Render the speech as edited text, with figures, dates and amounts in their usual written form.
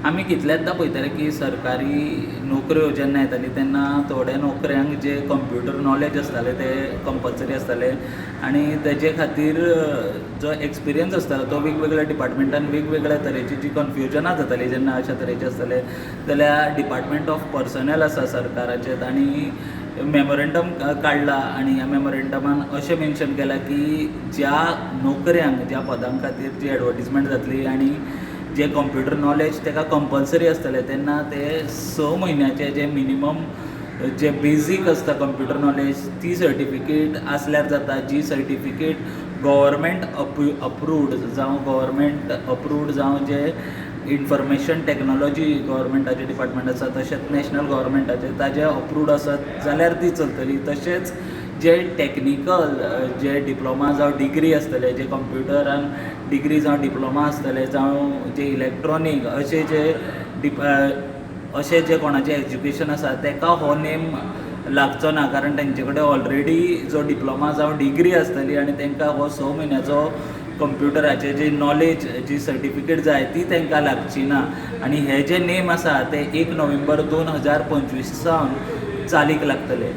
आमी कितल्याचदां पळयताले की सरकारी नोकऱ्यो जेन्ना येताली तेन्ना थोड्या नोकऱ्यांक जे कंप्युटर नॉलेज आसतालें तें कंपलसरी आसतालें आनी तेजे खातीर जो एक्सपिरियन्स आसतालो तो वेगवेगळ्या डिपार्टमेंटान वेगवेगळ्या तरेची जीं कन्फ्युजनां जातालीं जेन्ना अशा तरेचें आसतालें जाल्यार डिपार्टमेंट ऑफ पर्सनल आसा सरकाराचें तांणी मेमोरेंडम काडलां आनी ह्या मेमोरेंडमान अशें मेन्शन केलां की ज्या नोकऱ्यांक ज्या पदां खातीर जी एडवटिजमेंट जातली आनी जें कंप्युटर नॉलेज ताका कंपलसरी आसतलें तेन्ना ते स म्हयन्याचे जे मिनिमम जे बेजीक आसता कंप्युटर नॉलेज ती सर्टिफिकेट आसल्यार जाता. जी सर्टिफिकेट गव्हरमेंट अप्रुव्ड जावं गव्हरमेंट अप्रुव्ड जावं जे इन्फॉर्मेशन टॅक्नोलॉजी गव्हरमेंटाचें डिपार्टमेंट आसा तशेंच नॅशनल गव्हरमेंटाचें ताजें अप्रुव्ड आसत जाल्यार ती चलतली. तशेंच जे टॅक्निकल जे डिप्लोमा जावं डिग्री आसतले जे कंप्युटरान डिग्री जावं डिप्लोमा आसतले जावं जे इलॅक्ट्रोनीक अशे जे अशें जें कोणाचें एज्युकेशन आसा ताका हो नेम लागचो ना, कारण तांचे कडेन ऑलरेडी जो डिप्लोमा जावं डिग्री आसतली आनी तांकां हो स म्हयन्याचो कंप्युटराचें जी नॉलेज जी सर्टिफिकेट जाय ती तांकां लागची ना. आनी हे जे नेम आसा ते 1 नोव्हेंबर 2025 सावन चालीक लागतले.